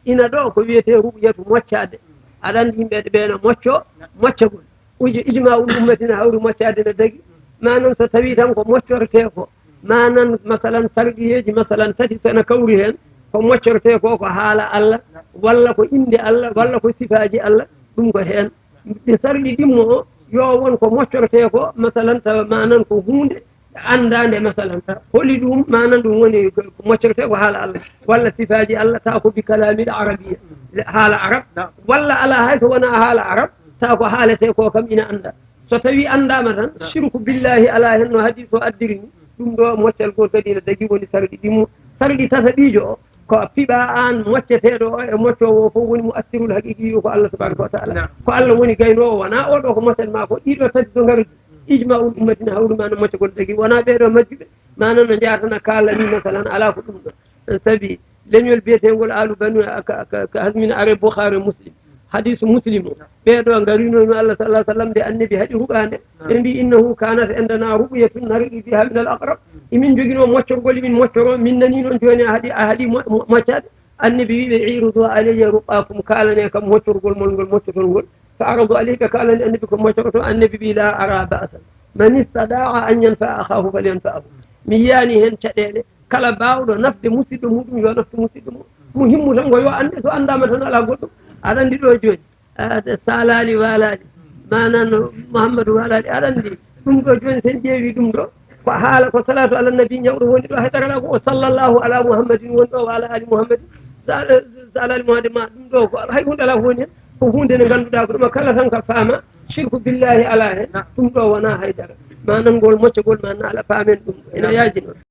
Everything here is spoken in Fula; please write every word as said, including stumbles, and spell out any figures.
Ina ɗo ko wiyetee ruqyatu, moccaade. Aɗa anndi yimɓe ɓe no mocco, moccagol. Uji, ijmaa'ul ummati na hawri moccaade no dagi. Manan so tawii tan ko moccoretee ko, manan masalan sarɗiyeeji masalan tati so ena kawri heen, ko moccoretee ko, ko haala Allah, walla ko innde Allah, walla ko sifaaji Allah, ɗum ko heen. Ɗi sarɗi ɗimmo o, yo won ko moccoretee ko, masalan tawa manan ko huunde anndaande, masalan, holi ɗum, manan ɗum woni ko moccoretee ko haala Allah, walla sifaaji Allah, tawa ko bi kalaamil arabiyya, haala arab, walla alaa hay so wonaa haala arab, tawa ko haaletee ko kam ina annda. So tawii anndaama tan, shirku billahi alaa heen no hadiis o addiri ni, ɗum ɗo moccal gol kadi ina dagi, woni sarɗi ɗimmo. Sarɗi tataɓiijo o, ko piɓa aan mocceteeɗo o e moccoowo o fof woni mo assirul haqiiqi yo ko Allah tabaraka wa taala. Naam. Ko Allah woni gaynoowo, wonaa o ɗo ko moccel maa ko. Ɗiɗo tati so ngardi, ijmaa'ul ummati na hawri maana moccagol dagi, wonaa ɓee ɗo majjuɓe, maana no njaatana kaalani masalan, alaa ko ɗum ɗo. Sabi leñol biyeteengol Alu Banu ka, ka, ka hasmina are Bukhari Muslim. Hadiisu Muslim o. Ɓee ɗo ngarino no Allah sallallahu alaihi wasallam nde Annabi haɗi ruɓaande. Ɓe mbi, "Innahu kanat indana ruqyatun narqi biha min al-aqrab." Imin jogino moccorgol, imin moccoro, min nani noon jooni a haɗi, a haɗi mo-, mo-, moccaade. Annabi wi ɓe, "Irudu alayya ruqakum, kaalane kam moccorgol mon ngol moccotol ngol." Fa aradu alayhi, ɓe kaalani Annabi ko moccoroto. Annabi wi, "La ara ba'san. Man istada'a an yanfa'a akhahu falyanfa'hu." Mi yiyaani heen caɗeele. Kala baawɗo nafde musidɗo muɗum, yo naftu musidɗo mum. Muhimmu tan ko yo annde, so anndaama tan alaa goɗɗum. Aɗa anndi ɗo jooni, ah, Salali Walali, manan Muhammadu Walali, aɗa anndi ɗum ɗo jooni, so en ƴeewi ɗum ɗo, ko haala, ko salatu ala nabi ñawɗo woni ɗo, hay dara alaa, ko o sallallahu ala Muhammadin woni ɗo, wa ala ali Muhammadin. Sa-, Salali Muhammadu ma ɗum ɗo, ko hay huunde alaa ko woni heen, ko huunde nde ngannduɗaa ko ɗum, kala tan ka faama, shirku billahi alaa heen, ɗum ɗo wonaa hay dara. Manan ngol moccagol, manan alaa, faamen ɗum ɗo. Ina yaaji noon.